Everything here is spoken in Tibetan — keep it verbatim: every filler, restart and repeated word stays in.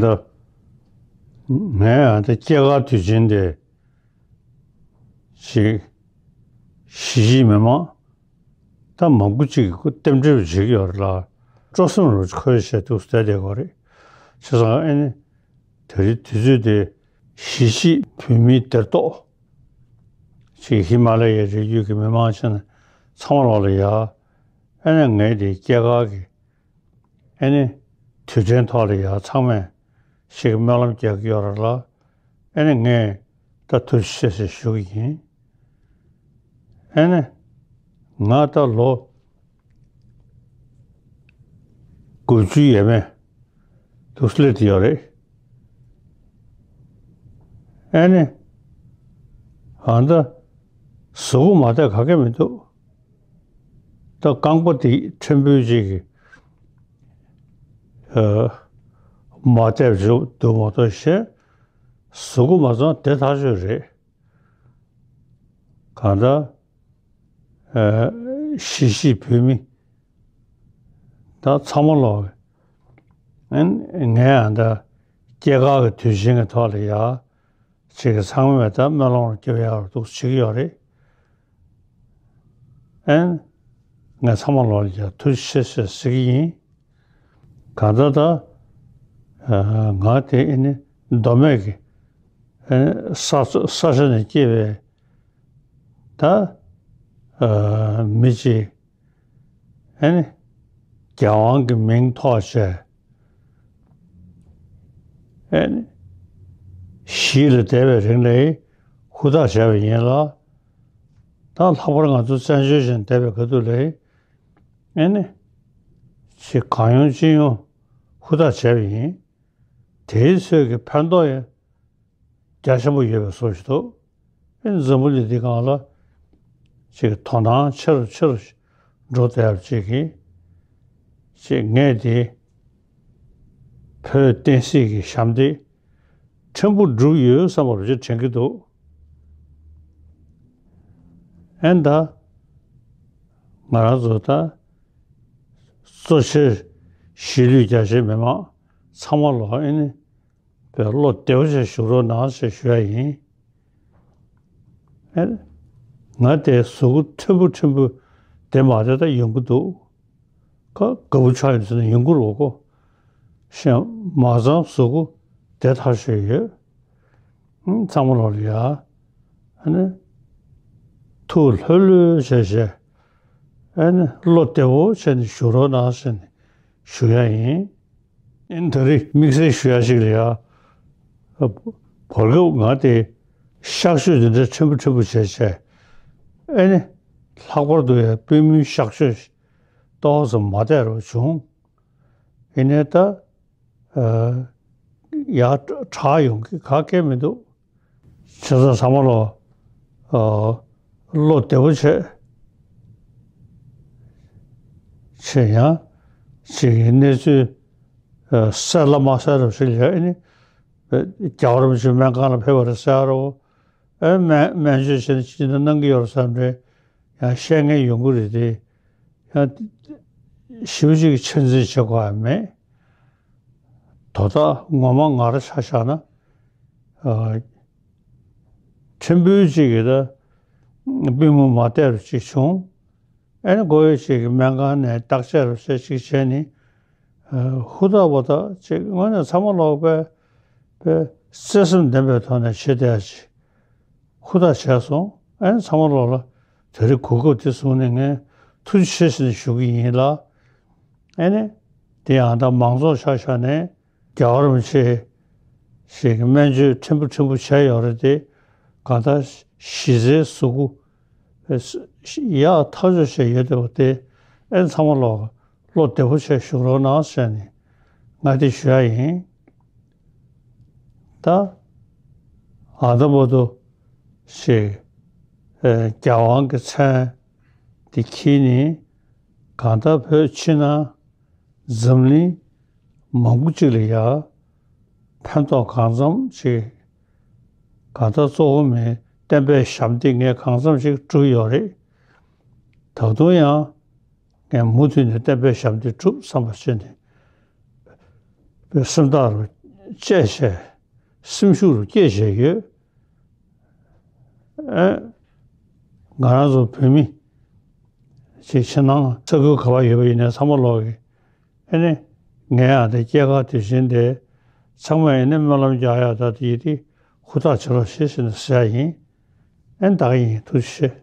ད་ངས་ཨ་ད་སྐྱེས་སྐར་དུས་ཆེན་དེ་ཅིག་གཞིས་བྱེས་མི་མང་ད་མང་པོ་ཅིག་གིས་རྟེན་འབྲེལ་བྱེད་ཀྱི་ཡོད་རེད་ལ། སྤྲོ་སེམས་རུ་འཁོལ་བྱས་འདུག་བསྡད་བསྡད་ཀྱི་རེད། བྱས་ཙང་ཨ་ནི་དེ་རིང་དུས་ཚོད་དེ་གཞིས་བྱེས་བོད་མིའི་སྡེར་གཏོགས་ཅིག་ཧི་མ་ལ་ཡའི་རི་རྒྱུད་ཀྱི་མི་མང་ཆེན་ཚང་མ་ལོག་ལ་ཡ། ཨ་ནི་ངའི་དེ་སྐྱེས་སྐར་གྱི་ཨ་ནི་དུས་དྲན་ཐོག་ལ་ཡ་ཚང་མས་ཞིག་སྨོན་ལམ་རྒྱག་གི་ཡོད་རེད་ལ། ཨ་ནི་ངས་ད་ཐུགས་རྗེ་ཆེ་ཞེས་ཞུ་གི་ཡིན། ཨ་ནི་ང་ད་ལོ་དགུ་བཅུ་ཡས་མས་འདུག་སླེབས་ཡོད་རེད། ཨ་ནི་ཨ་ད་གཟུགས་པོ་མ་བདེ་ག་གེ་མི་འདུག་ད་རྐང་པ་དེ་ཕྲན་བུ་ཅིག་གིས་ཨ་མ་བདེ་བ་འདུག་མ་གཏོགས་གཞན་གཟུགས་པོ་མ་ཚང་བདེ་ཐག་ཆོད་རེད། གང་ལྟར་ཨ་གཞིས་བྱེས་བོད་མི་ད་ཚང་མ་ལོག་ཨ་ནི་ངས་ཨ་ད་སྐྱེས་སྐར་གྱི་དུས་ཆེན་གྱི་ཐོག་ལ་ཡ་ཅིག་གི་ཚང་མས་ད་སྨོན་ལམ་རྒྱབ་ཡག་འདུག་བྱེད་ཀྱི་ཡོད་རེད། ཨན། ངས་ཚང་མ་ལོག་ལ་ཡ་ཐུགས་རྗེ་ཆེ་ཞེས་ཟེར་གྱི་ཡིན། གང་ལྟར་ད་ཨ་ང་དེ་ཨ་ནི་མདོ་སྨད་ཀྱི་ཨ་ནི་ས་ས་ཆ་ནས་སྐྱེས་པའི་ད་ཨ་མི་གཅིག་ཨ་ནི་རྒྱལ་དབང་གི་མིང་ཐོགས་བྱས་ཨ་ནི་གཞིས་ལ་བསྡད་པའི་རིང་ལ་ཧུར་ཐག་བྱས་པ་ཡིན་ལ། ད་ལྷག་པར་ང་ཚོ་བཙན་བྱོལ་ཞིག་བསྡད་པའི་ཁ་ཐུག་ལ་ཨ་ནི་ཅིག་གང་ཡོང་ཅི་ཡོང་ཧུར་ཐག་བྱས་པ་ཡིན། དེའི་ཚོད་ཀྱི་ཕན་ཐོགས་ཡང་རྒྱ་ཆེན་པོ་ཡོད་པའི་བཟོ་ཞིག་འདུག་ཨེ་འཛམ་བུ་གླིང་འདི་སྒང་ལ་ཅིག་དོ་སྣང་ཆེ་རུ་ཆེ་རུ་འགྲོ་བསྡད་པ་ཅིག་གིས་ཅིག་ངས་དེ་བོད་བསྟན་སྲིད་ཀྱི་ཞབས་འདེགས་ཕྲན་བུ་བསྒྲུབས་ཡོད་བསམ་པ་རུ་ཅིག་དྲན་གྱི་འདུག་ཨེ་ད་ང་རང་ཚོ་ད་གཙོ་ཆེར་གཞིས་ལུས་རྒྱ་ཆེའི་མི་མང་ཚང་མ་ལོག་ཨེ་ནི་པའི་བློ་བདེ་བོ་བྱས་བཞུགས་རོགས་གནང་ཞེས་ཞུ་ཡ་ཡིན། ཨེ། ང་དེ་གཟུགས་པོ་ཕྲན་བུ་ཕྲན་བུ་བདེ་མ་བདེ་ད་ཡོང་གི་འདུག་ཁ་དགའ་བོ་ཆགས་ཡོང་ཟེར་ན་ཡོང་གི་རེད་གོ། གཞན་མ་ཚང་གཟུགས་པོ་བདེ་ཐག་ཆོད་ཡོད། ཨང་། ཚང་མ་ལོག་ལ་ཡ། ཨ་ནི། ཐུགས་ལྷོད་ལྷོད་བྱས་བྱས། ཨ་ནི་བློ་བདེ་བོ་བྱས་ནས་བཞུགས་རོགས་གནང་ཟེར་ནས་ཞུ་ཡ་ཡིན། ཨིན། ད་རེས་དམིགས་བསལ་ཞུ་ཡ་ཞིག་ལ་ཡ། བར་སྐབས་ང་དེ་གཤག་བཅོས་འདི་འདྲ་ཕྲན་བུ་ཕྲན་བུ་བྱས་བྱས། ཨེ་ནི། ལྷག་པར་དུ་ཡ་པུས་མོའི་གཤག་བཅོས་ཏོག་ཙམ་མ་བདེ་རུ་བྱུང་། ཡིན་ནའི་ད། ཨ། ཡ་དྲག་ཡོང་གི་ག་གེ་མི་འདུག་བྱས་ཙང་ཚང་མ་ལོག་ཨ། བློ་བདེ་བོ་བྱས། བྱས་ཡང་ཅིག་གི་གནས་ཚུལ་ཨ། གསལ་ལ་མ་གསལ་རོ་ཞིག་ལ་ཨ་ནི་རྒྱལ་བ་རིན་པོ་ཆེ་སྨན་ཁང་ལ་ཕེབས་པ་རེད་ཟེར་རོ། ཨ། སྨན་སྨན་བཅོས་བྱས་ནས་ཅི་འདྲ་གནང་གི་ཡོད་རེད་བསམ་རེད། ཡང་བཤད་མཁན་ཡོང་གི་རེད་དེ། ཡང་ཞེ་པོ་ཅིག་གི་ཆ་འཛིན་བྱེད་དགོས་ཡ་མེད། དོ་བདག་ངོ་མ་ང་རང་ཆ་བཞག་ན། ཨ། ཕྲན་བུ་ཅིག་གིས་ད་པུས་མོ་མ་བདེ་རུ་ཅིག་བྱུང་། ཨ་ནི་མགོ་ཡོད་ཅིག་གིས་སྨན་ཁང་ནས་བརྟག་དཔྱད་རུ་ཟེར་ཅིག་བྱས་ནས། ཨ། ཧུར་ཐག་པ་ཐག་ཅིག་དངོས་གནས་ཚང་མ་ལོག་པའི་པའི་བརྩེ་སེམས་ལྡན་པའི་ཐོག་ནས་བྱེད་བསྡད་ཡ་ཅིག་ཧུར་ཐག་བྱས་སོང་། ཨ་ནི་ཚང་མ་ལོག་ལ་དེ་རིང་གོ་སྐབས་དེ་བཟུང་ནས་ངས་ཐུགས་རྗེ་ཆེ་ཟེར་ནས་ཞུ་གི་ཡིན་ལ། ཨ་ནི། དེ་ཡང་ད་མང་ཚོགས་ཆ་བཞག་ནས་རྒྱལ་བ་རིན་པོ་ཆེ་ཞིག་གི་སྨན་བཅོས་ཕྲན་བུ་ཕྲན་བུ་བྱས་ཡོད་རེད་དེ། གང་ལྟར་གཞི་རྩའི་གཟུགས་པོ་ཡག་ཐག་ཆོད་བྱས་ཡོད་བསྡད་པ་དེ། ཨ་ནི་ཚང་མ་ལོག་བློ་བདེ་པོ་བྱས་བཞུགས་རོགས་གནང་ཟེར་ནས་ང་དེ་ཞུ་ཡ་ཡིན། ད་ཨ་ད་བར་དུ་ཞིག་ཨ། རྒྱལ་དབང་གི་མཚན་དེ་འཁྱེར་ནས་གང་ལྟར་བོད་ཕྱི་ནང་འཛམ་གླིང་མང་པོ་ཅིག་ལ་ཡ་ཕན་ཐོགས་གང་འཚམ་ཅིག་གང་ལྟར་གཙོ་བོ་མིའི་བསྟན་པའི་ཞབས་འདེགས་ངས་གང་འཚམ་ཅིག་བསྒྲུབས་ཡོད་རེད། ད་དུང་ཡང་ངས་མུ་མཐུད་ནས་བསྟན་པའི་ཞབས་འདེགས་སྒྲུབ་བསམ་པ་བྱས་ནས་པའི་སེམས་ཐག་རུ་ གཅེས་བྱས། སེམས་ཤུགས་རུ་སྐྱེད་བྱས་ཡོད། ཨེ། ང་རང་ཚོ་བོད་མི་ཅིག་ཕྱི་ནང་ས་ཁུལ་ག་པར་ཡོད་པ་ཡིན་ནའི་ཚང་མ་ལོག་གི། ཨེ་ནི། ངའི་ཨ་དེ་སྐྱེས་སྐར་དུས་ཆེན་དེ་ཚང་མས་ཨེ་ནི་སྨོན་ལམ་རྒྱག་ཡག་ད་དེ་ཡིན་དེ་ཧུར་ཐག་བྱེད་རོགས་ཞེས་ཟེར་ནས་ཟེར་ཡ་ཡིན། ཨེ་ནི་ད་ག་ཡིན། ཐུགས་རྗེ་ཆེ།